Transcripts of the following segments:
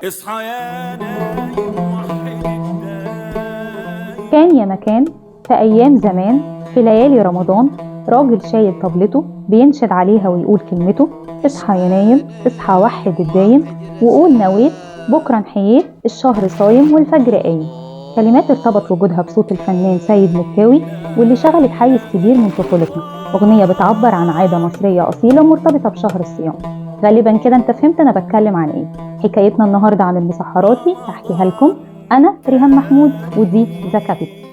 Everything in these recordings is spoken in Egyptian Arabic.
اصحى يا نايم وحد الدايم. كان يا مكان في أيام زمان في ليالي رمضان، راجل شايل طبلته بينشد عليها ويقول كلمته: اصحى يا نايم، اصحى وحد الدايم، وقول نويت بكرة نحييت، الشهر صايم والفجر قايم. كلمات ارتبط وجودها بصوت الفنان سيد مكاوي، واللي شغلت حيز كبير من طفولتنا. أغنية بتعبر عن عادة مصرية أصيلة مرتبطة بشهر الصيام. غالبا كده انت فهمت انا بتكلم عن ايه. حكايتنا النهاردة عن المسحراتي هحكيها لكم انا ريهام محمود، ودي The Capital.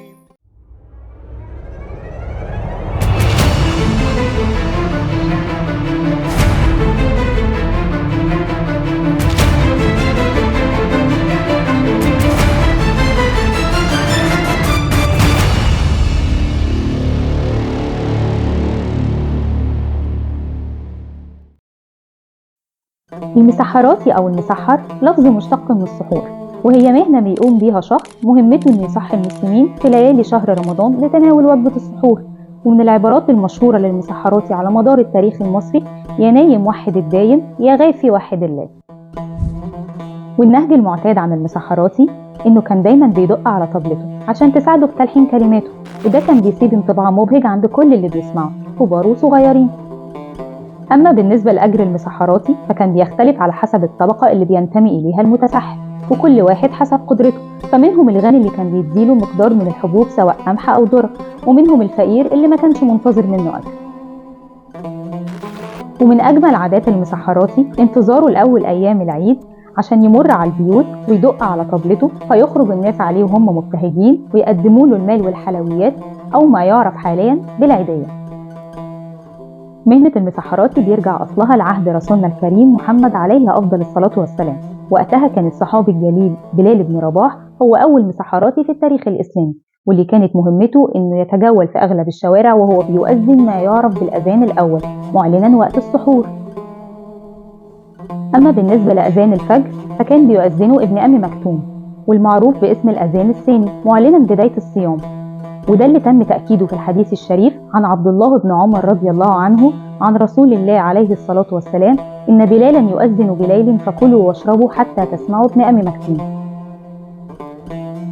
المسحراتي أو المسحر لفظ مشتق من السحور، وهي مهنة بيقوم بيها شخص مهمته إنه يصحي المسلمين في ليالي شهر رمضان لتناول وجبة السحور. ومن العبارات المشهورة للمسحراتي على مدار التاريخ المصري: يا نايم وحد الدايم، يا غافي وحد الله. والنهج المعتاد عن المسحراتي إنه كان دايما بيدق على طبلته عشان تساعده في تلحين كلماته، وده كان بيسيب انطباع مبهج عند كل اللي بيسمعه، كبار وصغيرين. أما بالنسبة لأجر المسحراتي فكان بيختلف على حسب الطبقة اللي بينتمي إليها المتسحر، وكل واحد حسب قدرته. فمنهم الغني اللي كان بيديله مقدار من الحبوب سواء قمح أو ذرة، ومنهم الفقير اللي ما كانش منتظر منه أجر. ومن أجمل عادات المسحراتي انتظاره لأول أيام العيد عشان يمر على البيوت ويدق على طبلته، فيخرج الناس عليه وهم مبتهجين ويقدموا له المال والحلويات أو ما يعرف حاليا بالعيدية. مهنة المسحراتي بيرجع أصلها لعهد رسولنا الكريم محمد عليه أفضل الصلاة والسلام. وقتها كان الصحابي الجليل بلال بن رباح هو أول مسحراتي في التاريخ الإسلامي، واللي كانت مهمته إنه يتجول في أغلب الشوارع وهو بيؤذن ما يعرف بالأذان الأول، معلنا وقت السحور. أما بالنسبة لأذان الفجر فكان بيؤذنه ابن أم مكتوم، والمعروف باسم الأذان الثاني، معلنا بداية الصيام. وده اللي تم تأكيده في الحديث الشريف عن عبد الله بن عمر رضي الله عنه عن رسول الله عليه الصلاة والسلام: إن بلالا يؤذن بليل فكلوا واشربوا حتى تسمعوا ابن أم مكتوم.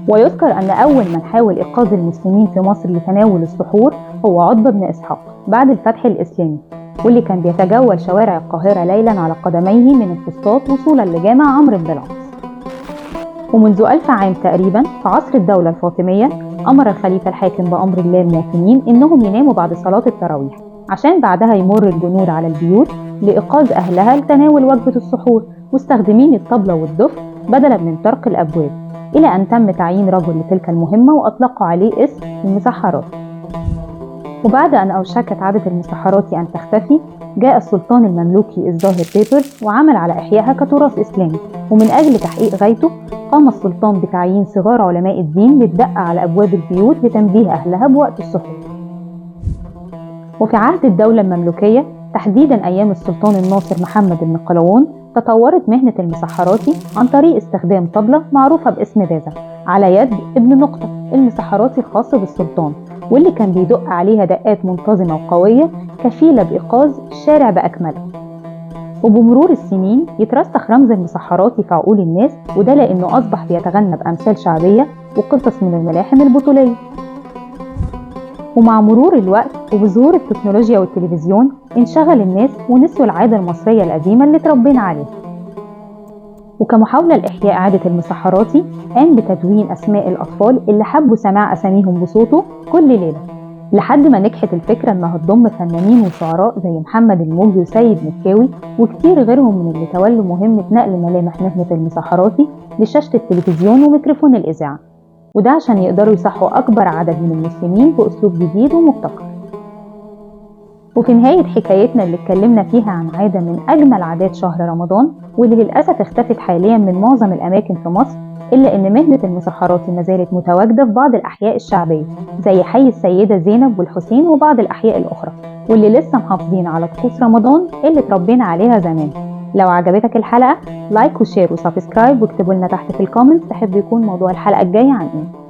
ويذكر أن أول من حاول إيقاظ المسلمين في مصر لتناول السحور هو عتبة بن إسحاق بعد الفتح الإسلامي، واللي كان بيتجول شوارع القاهرة ليلا على قدميه من الفسطاط وصولا لجامع عمرو بن العاص. ومنذ 1000 عام تقريبا في عصر الدولة الفاطمية أمر الخليفة الحاكم بأمر الله المواطنين إنهم يناموا بعد صلاة التراويح، عشان بعدها يمر الجنود على البيوت لإيقاظ أهلها لتناول وجبة السحور، مستخدمين الطبلة والدف بدلا من طرق الأبواب، إلى أن تم تعيين رجل لتلك المهمة وأطلقوا عليه اسم المسحرات. وبعد أن أوشكت عادة المسحرات أن تختفي، جاء السلطان المملوكي الظاهر بيبرس وعمل على إحيائها كتراث إسلامي. ومن أجل تحقيق غايته قام السلطان بتعيين صغار علماء الدين للدق على أبواب البيوت لتنبيه أهلها بوقت السحور. وفي عهد الدولة المملوكية تحديدا أيام السلطان الناصر محمد بن قلاوون، تطورت مهنة المسحراتي عن طريق استخدام طبلة معروفة باسم بازا على يد ابن نقطة المسحراتي الخاص بالسلطان، واللي كان بيدق عليها دقات منتظمة وقوية كفيلة بإيقاظ الشارع بأكمله. وبمرور السنين يترسخ رمز المسحراتي في عقول الناس، وده لأنه أصبح بيتغنى بأمثال شعبية وقصص من الملاحم البطولية. ومع مرور الوقت وبظهور التكنولوجيا والتلفزيون انشغل الناس ونسوا العادة المصرية القديمة اللي تربينا عليها. وكمحاولة لإحياء عادة المسحراتي قام بتدوين أسماء الأطفال اللي حبوا سماع أساميهم بصوته كل ليلة، لحد ما نجحت الفكرة إنها تضم فنانين وشعراء زي محمد الموجي وسيد مكاوي وكتير غيرهم من اللي تولوا مهمة نقل ملامح مهنة المسحراتي لشاشة التلفزيون وميكروفون الإذاعة، وده عشان يقدروا يصحوا أكبر عدد من المسلمين بأسلوب جديد ومبتكر. وفي نهاية حكايتنا اللي اتكلمنا فيها عن عادة من أجمل عادات شهر رمضان، واللي للأسف اختفت حاليا من معظم الأماكن في مصر، إلا إن مهنة المسحراتي ما زالت متواجدة في بعض الأحياء الشعبية زي حي السيدة زينب والحسين وبعض الأحياء الأخرى، واللي لسه محافظين على طقوس رمضان اللي اتربينا عليها زمان. لو عجبتك الحلقة like و share و subscribe، واكتبوا لنا تحت في ال comments تحب يكون موضوع الحلقة الجاية عن ايه.